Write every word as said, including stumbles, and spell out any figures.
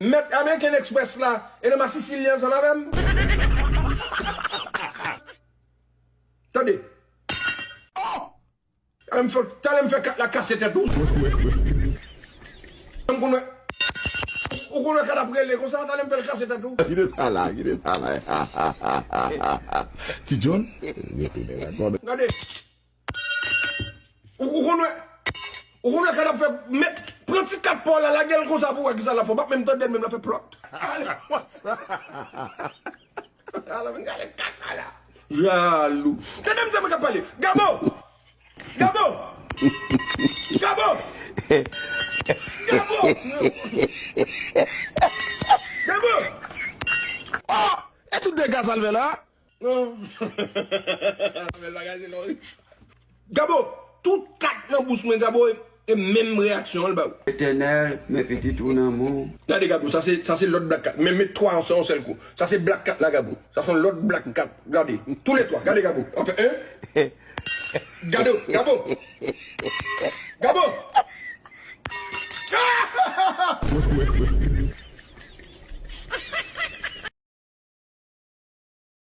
Mèt American Express la, e nan masisi li ansanm avè m. Tande. Talè m fè, talè m fè kat la kase tèt ou. M konn wè, ou konn wè kat ap rele konsa, talè m fè l kase tèt ou. Kite sa la, kite sa la. Ti John, rete nèg la. Gade. Ou, ou konn wè, ou konn wè kat ap fè, met, pran ti kat pa w la, lage l konsa pou w wè kisa l ap fè. W p ap menm tande l, menm l ap fè plòt. Ale konsa. Ala, men gade kat la la. Jalou. Tande m sa mwen k ap pale. Gabo! Gabo! Gabo! Gabo! Gabo! Oh! E tout dega sa l fè la? Non. Bèl bagay, se lò. Gabo, tout kat nan bouch mwen, Gabo, e, e menm reyaksyon an l ba ou. Etènèl, men pitit ou nan men w. Gade, Gabo, sa se, sa se lòt black cat. Men met twa ansanm yon sèl kou. Sa se black cat la, Gabo. Sa se yon lòt black cat. Gade, tou le twa. Gade, Gabo. Anfen, en. Gade, Gabo. Gabo.